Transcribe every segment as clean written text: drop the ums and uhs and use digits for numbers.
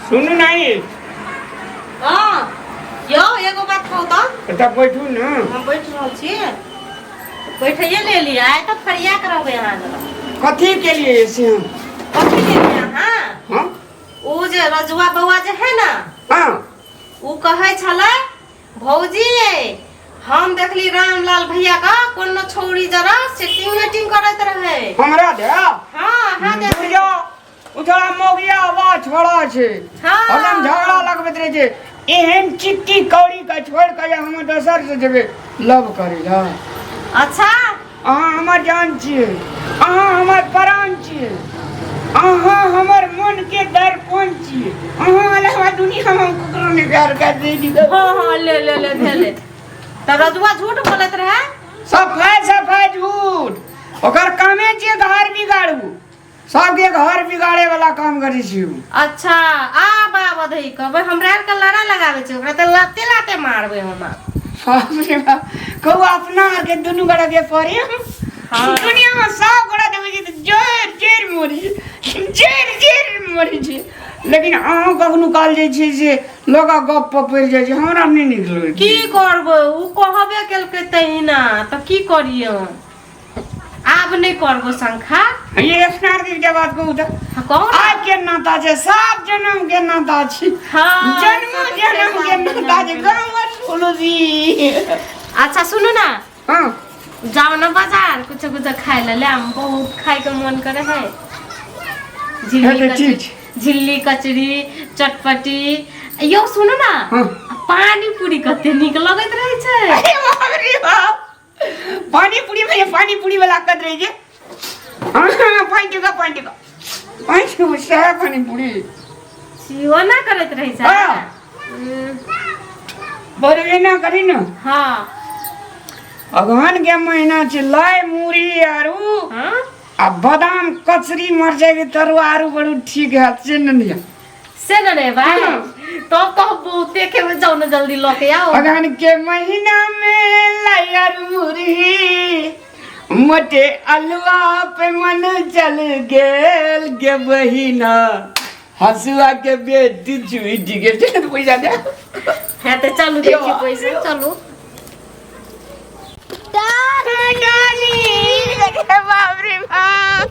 सुनू नहीं। हाँ यौ, एगो बात कहू तऽ। एतऽ बैठू ने। हम बैठ रहल छी, बैठैये ले लियै। आइ तऽ फरिया के रहबै अहाँ जरा। कथी के लिए से हम? कथी लेलियै अहाँ? हाँ। ओ जे रजुआ बौआ जे है ने, ओ कहै छलै, भौजी, हम देखली रामलाल भैया का कोनो छौड़ी जरा सेटिंग वेटिंग करैत रहे। हमरा दे? हाँ हाँ, दे। दुर्गा, ओ थोड़ा मोगिया आवाज छोड़ा छै। हरदम झगड़ा लगबैत रहै छै। एहन चिट्टी कौड़ी के छोड़ के हम दोसर से जेबै लव करै ला? अहाँ हमर जान छियै, अहाँ हमर प्राण छियै, अहाँ हमर मन के दर्पण छियै। अहाँ अलावा दुनिया में हम ककरो नहीं प्यार कर दै। हाँ हाँ, ले ले ले, भेले तऽ रजुआ झूठ बोलैत रहे। सफाई सफाई झूठ। ओकर कामे छियै घर बिगाड़ू, सबके घर बिगाड़े वाला काम करै छी उ। अच्छा, आ बाबा धई कहबै हमरा आरके लड़ा लगाबै छै, ओकरा तऽ लाते लाते मारबै हम आब। बाप रे बाप, कहू अपना आरके दुनू गोड़ा के पड़े। दुनिया में सब गोड़ा देखै छी तऽ जरि जरि मरै छै, जरि जरि मरै छै, लेकिन अहाँ कखनो काल जे छै से लोक गप पर पड़ि जाइ छै, हमरा नहि नीक लगै। की करबै, उ कहबे केलकै तहिना, तऽ की करियै हम? आब नहि करबो शंखा। ये अपना आरके एकटा बात कहू तऽ? हाँ, कहू ने। आब के नाता छै, सात जन्म के नाता छै। जन्म जन्म के नाता छै, गाँव सुनू जी। अच्छा सुनू ना। हाँ। जाओ ना बाजार, कुछ कुछ खाए ला ले आम, बहुत खाए के मन करे है। झिल्ली है तऽ कचरी। ठीक छै। झिल्ली कचरी चटपटी। यौ सुनू ना। हाँ। पानी पूरी कते नीक लगैत रहै छै। अरे बाप रे बाप, पानी पूरी में पानी पूरी वाला कद रही है। हाँ, 5 टका, 5 टका, 5 टका सह पानी पूरी। सियो ना करैत रहै छै। बड़ एना करी ने। अगहन के महीना छै, लाइ मूड़ी आरू आ बादाम कचरी मरचाई के तरुआ आरू बड़ू ठीक है से ने लिया। से न रे भाई, तब तो हम बहुते खेबै। जाउ ने, जल्दी लऽ के आओ। अगहन के महीना में लाई आरू मुरही मोटे अलुआ पे मन चल गेल गे बहिना, हसुआ के बेटी छूटि गेल। चल तऽ पैसा दे। है तऽ चलू, देखी पैसा, चलू। बाप रे बाप।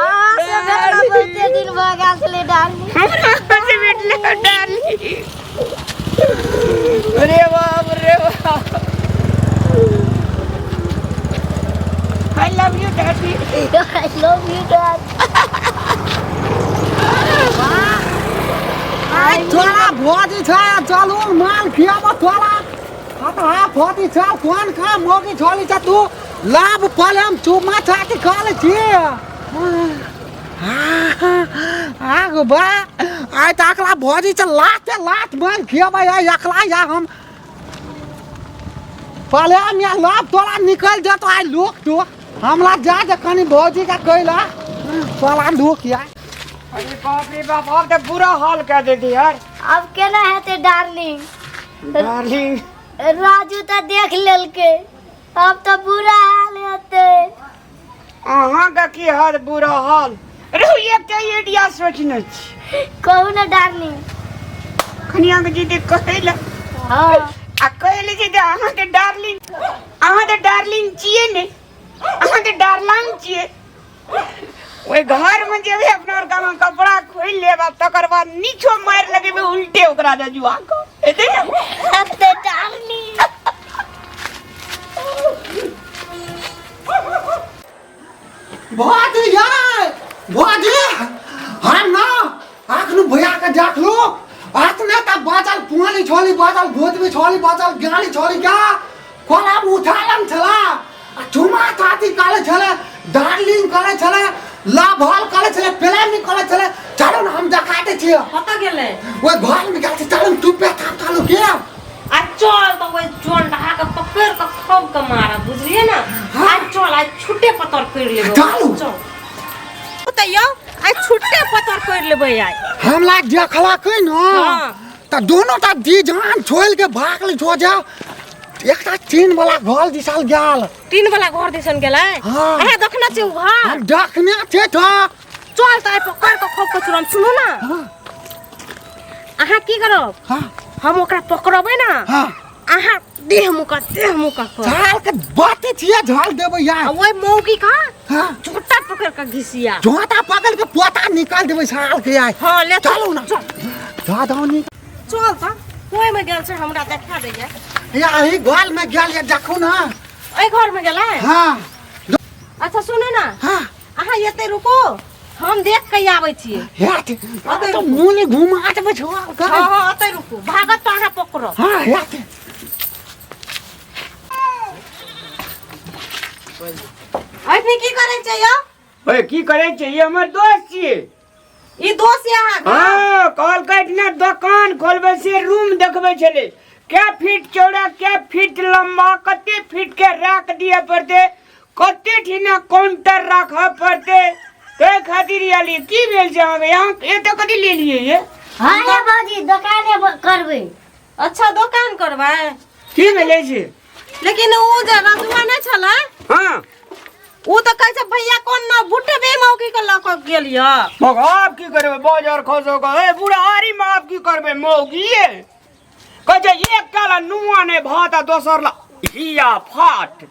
अहाँ से भेटला बहुते दिन भऽ गेल छलै डार्लिंग। हमरा से भेटले डार्लिंग। अरे बाप रे बाप, I love you daddy. I love you dad. आइ तोरा भोजी छै, चलू माल खियाब तोरा। हँ भोजी छै, कोन खा मोगी छोली छ तू? लाभ पले हम चुमा छाती खा ले छी। आगो बा, आइ त अकला भोजी छ, लाते लात माल खियाबै आइ अकला। या हम पले हम या लाभ तोरा निकल जतो आइ। लोक तो हमला जा दे कनी भौजी का कैला साला लोक या। अरे बाप रे बाप, आब तऽ बुरा हाल कऽ देती यार। आब केना हेतै डार्लिंग? डार्लिंग। राजू तऽ देख लेलकै, आब तऽ बुरा हाल हेतै। अहाँके की हाल, बुरा हाल रहू। एकटा आइडिया सोचने छी। कहू ने डार्लिंग। कनियाके जी कहै लए आ कहै लए जे अहाँके डार्लिंग, अहाँ तऽ डार्लिंग छियै ने, अहाँ तऽ डार्लांग छियै। ओहि घरमे जेबै अपना आर गाममे, कपड़ा खोलि लेब आ तकर बाद नीचो मारि लगेबै उल्टे ओकरा रजुआ के, हेतै ने? हेतै डार्लिंग। भौजी यार, भौजी, हम ना अखनु भैया के देखलू, अतने त बाजल, पुआली छोली बाजल, भूतबी छोली बाजल, गाली छोली का कोला उठालम छला आ चुमा ताती काले छले, डार्लिंग काले छले, लाभल काले छले, प्लानिंग काले छले। चलो ना, हम देखाते छियै। कतऽ गेलै? ओइ घर में गेल छै। चलो, चुपे थाम चालू के। आ चल तऽ ओहि जन ढहा के पकड़ के खूब के मारब, बुझलियै ने? आ चल, आइ छुट्टे पतर करि लेबै। चलू। चल तऽ यौ, आइ छुट्टे पतर करि लेबै आइ। हमला देखला के न त दोनों टा दी जान छोड़ के भागल छो जा। एकटा टीन वाला घर दिशाल गेल। टीन वाला घर दिसन गेलै? हाँ। अहाँ देखने छी उ घर? हम देखने छियै तऽ। चल तऽ आइ पकड़ के खूब के चुरम। सुनू ना। हाँ। अहाँ की करब? हाँ। हम ओकरा पकड़बै ना। हाँ। अहाँ देह मुका देह मुका कर। झाल के बाते छियै, झाल देबै यार। आ ओहि मौगी का हाँ। झोटा पकड़ के घिसिया। झोटा पकड़ के पोता निकाल देबै साल के यार। हाँ, ले चल। चलू ना। जा दाও नी। चल त, ओहि में गेल छै, हमरा देखा दैया। या एही घर में गेल या, देखू ना। एहि घर में गेलै? हाँ। अच्छा सुनू ना। हाँ। अहाँ एते रुको, हम देख के आबै छी। हेत, अरे तो मुँह नहीं घुमा देबै छौ। हाँ, हाँ, ओतै रुकू, भागत तऽ अहाँ पकड़ब। हाँ, हेत। अखनी की करै छै यौ? ओए की करै छै? ई हमर दोस्त छियै। ई दोस्त यऽ अहाँके? हाँ, कहलकै ने दोकान खोलबै से रूम देखबै छलै, कै फीट चौड़ा, कै फीट लम्बा, कते फीट के रैक दिअ पड़तै, कते ठिना काउंटर राखऽ पड़तै, ताहि खातिर आयल। की भेल छै अहाँके? यहाँ एतऽ कथी लेलियै ये? हाँ ये भौजी, दोकाने करबै। अच्छा दोकान करबै? की भेलै छै? लेकिन उ जे रजुआ नहि छलै? हाँ। उ तऽ कहै छै भैया कोन न बुटबे मौगी के लऽ कऽ गेल यऽ। मगर आब की करबै बाजार खसो के? ए बुढ़ारी में आब की करबै मौगी? कहै छै एक ला नुआ नहि भात आ दोसर ला हिया फाट।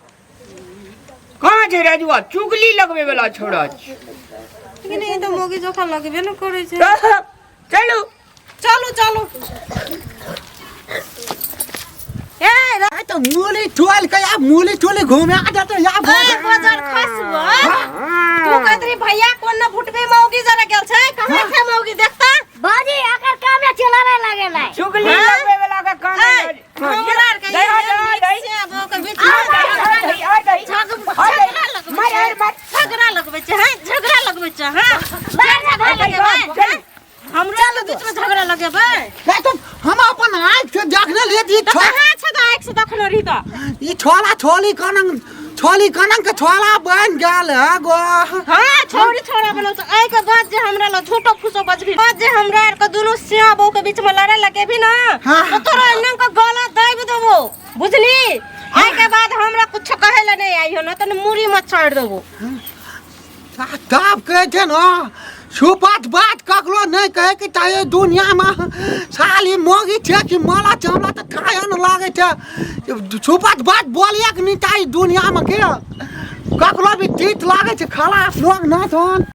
कहाँ छै रजुआ? चुगली लगबै वाला छोड़ा छै। लेकिन ई तऽ मौगी जोखा लगबे ने करै छै। चलू चलू चलू। ए आ तो मूली टोल के आ मूली टोली घूमे आ जाते या। ए बजार खसबो, तू कहत रही भैया कोन न भुटबे मौगी जरा गेल छै, कहाँ छै मौगी देखता? भौजी एकर कामे चलावे लागेला। चुगली हाँ? लगबै वाला के काम ए, है। हमरा आर के दही, दही, दही। से आबो के बीच में दही, आ दही। झगड़ा लगबै मार, मार, छै, झगड़ा लगबै छै, हैं, झगड़ा लगबै छै, हैं, मार ना झगड़ा भाई। लगेबै, चल। हैं? हमरा आर के बीच में झगड़ा लगेबै? नहीं तो हम अपन आँख से देखने ले दी। तऽ कहाँ छै तऽ आँखि से देखने रही तऽ? ई छोला छोली कनंग छोली कनंग के छोला बन गेल है गो। हाँ, छौरी छोरा बनल छै। एहि के बाद जे हमरा लग झूठो फूसो बजबी, बाद जे हमरा आर के दुनू सिया बहू के बीच में लड़े लगेबी ना, हाँ। तो तोरा एना के गला दाबि देबो, बुझली? एहि के बाद हमरा कुछ कहे ला नहीं आई हो ना, तने मुड़ी में चाड़ देबो। तब कहै छै ना सुपत बात ककरो नहीं कहे के चाहिए दुनिया में। साली मोगी छै कि माला छै, हमरा तऽ थाहे न लागै छै। सुपत बात बोलिए के नहीं चाहिए दुनिया में, के ककरो भी तीत लागै छै खलास लोग ना छन।